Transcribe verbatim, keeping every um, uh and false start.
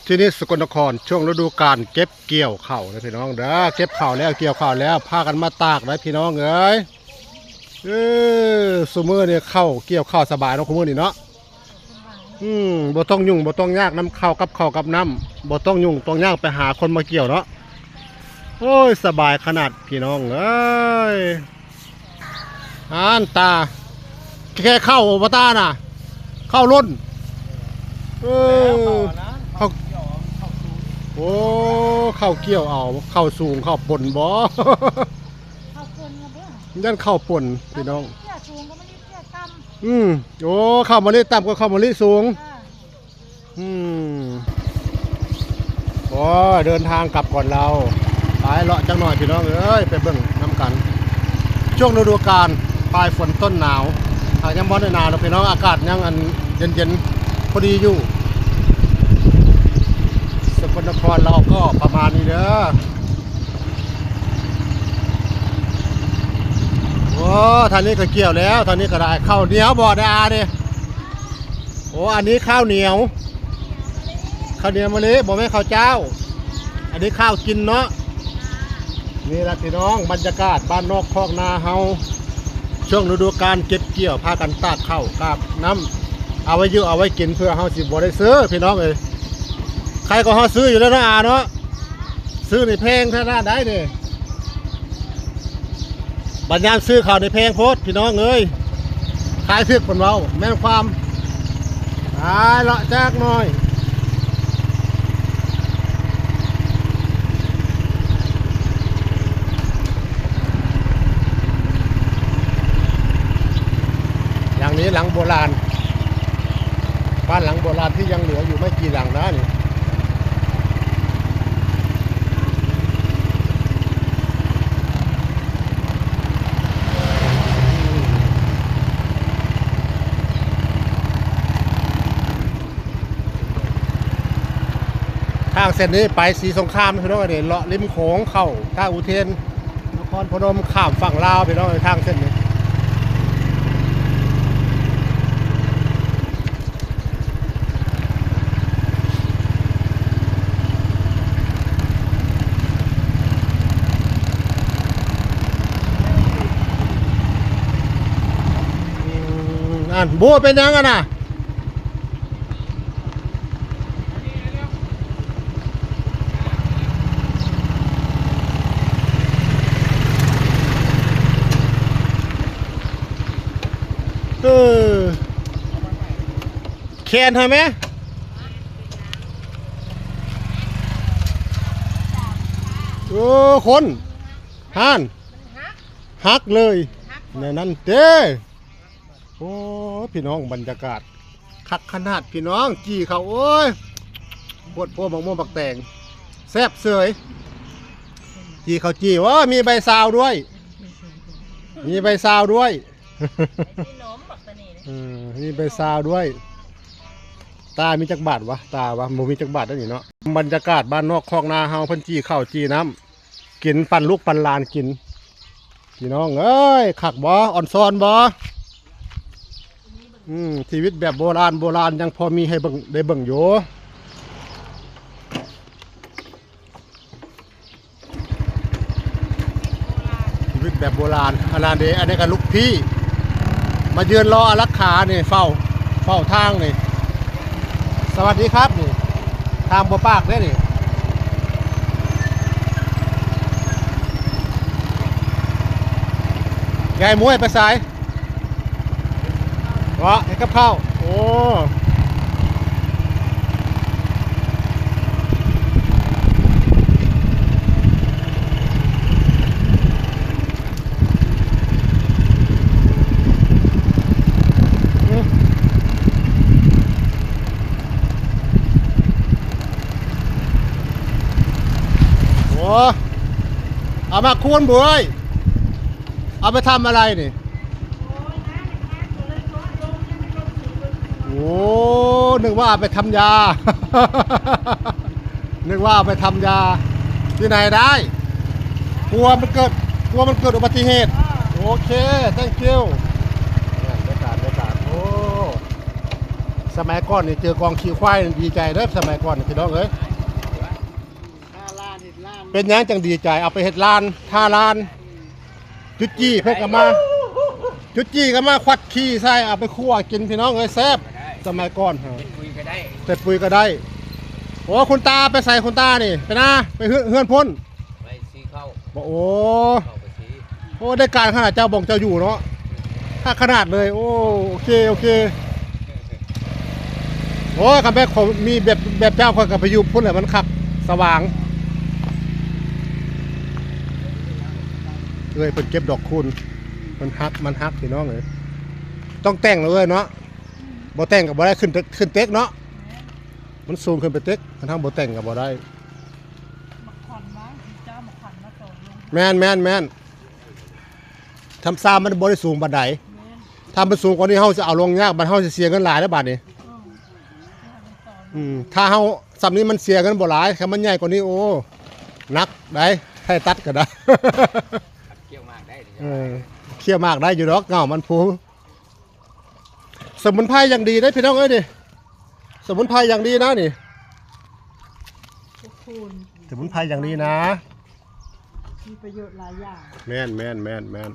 ที่นี่สกลนคร ช่วงฤดูกาลเก็บเกี่ยวข้าวนะพี่น้องเด้อ เก็บข้าวแล้วเกี่ยวข้าวแล้ว พากันมาตากนะพี่น้องเอ้ย เออ ซุมื้อนี่ข้าวเกี่ยวข้าวสบายเนาะ ซุมื้อนี่เนาะ อืม บ่ต้องยุ่ง บ่ต้องยากนำข้าวกับข้าวกับน้ำ บ่ต้องยุ่งต้องยากไปหาคนมาเกี่ยวเนาะ โอ้ย สบายขนาดพี่น้องเอ้ย อ่านตา แค่เข้าบ่ตาน่ะ เข้าล้น เออ เข้า โอ้ เข้าเกี่ยวเอา เข้าสูง เข้าปนบ่ เข้าปนครับเด้อ ย่านเข้าปนพี่น้อง เตี้ยสูงก็บ่ได้เตี้ยต่ำ อืม โอ้ เข้ามะลิต่ำก็เข้ามะลิสูง อ่า อืม โอ้ย เดินทางกลับก่อนเรา ไปเลาะจักหน่อยพี่น้องเอ้ย ไปเบิ่งนำกัน ช่วงฤดูกาลปลายฝนต้นหนาว หากยังบ่ได้หนาวนะพี่น้อง อากาศยังอันเย็นๆ พอดีอยู่ สกลนครเราก็ประมาณนี้เด้อ โอ้ ทางนี้ก็เกี่ยวแล้ว ทางนี้ก็ได้ ข้าวเหนียวบ่ได้อาเนี่ย โอ้ อันนี้ข้าวเหนียว ข้าวเหนียวมะลิ บ่แม่นข้าวเจ้า อันนี้ข้าวกินเนาะ นี่ล่ะพี่น้อง บรรยากาศบ้านนอกคอกนาเฮา ช่วงฤดูกาลเก็บเกี่ยว พากันตากข้าวตากน้ำ เอาไว้อยู่ เอาไว้กิน เพื่อเฮาสิบ่ได้ซื้อ พี่น้องเอ้ย ใครก็ฮอดซื้ออยู่แล้วเนาะอาเนาะ ซื้อนี่แพงขนาดใดนี่ บัดยามซื้อข้าวนี่แพงโพดพี่น้องเอ้ย ขายถืกเพิ่นเว้า แม่นความ ขายเลาะจักหน่อย หลังนี้หลังโบราณ บ้านหลังโบราณที่ยังเหลืออยู่ไม่กี่หลังนะนี่ ทางเส้นนี้ไปศรีสงครามพี่น้องเด้ เลาะริมโขงเข้าท่าอุเทน นครพนม ข้ามฝั่งลาวพี่น้องเอ้ย ทางเส้นนี้ อืม อันบัวเป็นยังอะน่ะ เออ แคนให้ไหม เออ คน ห่าน หักเลย แนวนั้นเด้ โอ้ พี่น้อง บรรยากาศ คักขนาดพี่น้อง จี่เขา โอ้ย โพดโพ บักม่วงบักแตง แซ่บเสย จี่เขาจี่ โอ้ มีใบซาวด้วย มีใบซาวด้วย มีหนมบักตะนี่นะ เออ มีใบซาวด้วย ตามีจักบาทวะ ตาวะ บ่มีจักบาทแล้วนี่เนาะ บรรยากาศบ้านนอกคอกนาเฮา เพิ่นจี่ข้าวจี่น้ำ กินปันลูกปันหลานกิน พี่น้องเอ้ย คักบ่ ออนซอนบ่ อืม ชีวิตแบบโบราณ โบราณยังพอมีให้เบิ่ง ได้เบิ่งอยู่ ชีวิตแบบโบราณ อันนั้นเด้ อันนี้ก็ลูกพี่ มายืนรออารักขานี่ เฝ้า เฝ้าทางนี่ สวัสดีครับนี่ ทางบ่ปากเด้นี่ ยายมวยไปไส วะ เฮ็ดกับข้าว โอ้ โอ้ เอามาคูณบุ้ย เอาไปทำอะไรนี่ โอ้ นึกว่าเอาไปทำยา นึกว่าเอาไปทำยา ที่ไหนได้ กลัวมันเกิด กลัวมันเกิดอุบัติเหตุ โอเค thank you เนี่ยบรรยากาศ บรรยากาศ โอ้ สมัยก่อนนี่เจอกองขี้ควายนี่ดีใจเด้อ สมัยก่อนนี่พี่น้องเอ้ย ห้าล้านเห็ดล้าน เป็นหยังจังดีใจ เอาไปเฮ็ดลาน ทาลาน จุจี้เพิ่นก็มา จุจี้ก็มาควัดขี้ใส่ เอาไปคั่วกินพี่น้องเอ้ย แซ่บ สมัยก่อนฮะ คุยก็ได้ ใส่ปุ๋ยก็ได้ โอ้ คุณตาไปใส่คุณตานี่ ไปนา ไปเฮือนเฮือนพ่น ไปซีเข้า บอกโอ้ เข้าไปซี โอ้ ได้การขนาดเจ้าบ่งเจ้าอยู่เนาะ ถ้าขนาดเลย โอ้ โอเค โอเค โอ้ย คันแม่นของมีแบบแบบเจ้า ข้อยก็ไปอยู่พุ่นแหละ มันคัก สว่าง เอ้ย เพิ่นเก็บดอกคูณ มันฮัก มันฮักพี่น้องเอ้ย ต้องแต่งเลยเนาะ บ่แต่งก็บ่ได้ ขึ้นขึ้นเต็กเนาะ มันสูงขึ้นไปเต็ก คันเฮาบ่แต่งก็บ่ได้ มาขวัญมาเจ้ามาขวัญมาต่อลง แม่นแม่นแม่น ทำซามันบ่ได้สูงปานใด แม่น ถ้ามันสูงกว่านี้เฮาจะเอาลงยาก บัดเฮาจะเสียเงินหลายแล้วบาดนี้ เออจะให้มันต่อลง อืม ถ้าเฮาส่ำนี้มันเสียเงินบ่หลาย ถ้ามันใหญ่กว่านี้ โอ้ หนักได้ ให้ตัดก็ได้ เกี่ยวมากได้ เออ เคี่ยวหมากได้อยู่ดอก เหง้ามันพู สมุนไพรอย่างดีได้พี่น้องเอ้ยนี่ สมุนไพรอย่างดีนะนี่ ทุกคน สมุนไพรอย่างดีนะ มีประโยชน์หลายอย่าง แม่นแม่นแม่นแม่น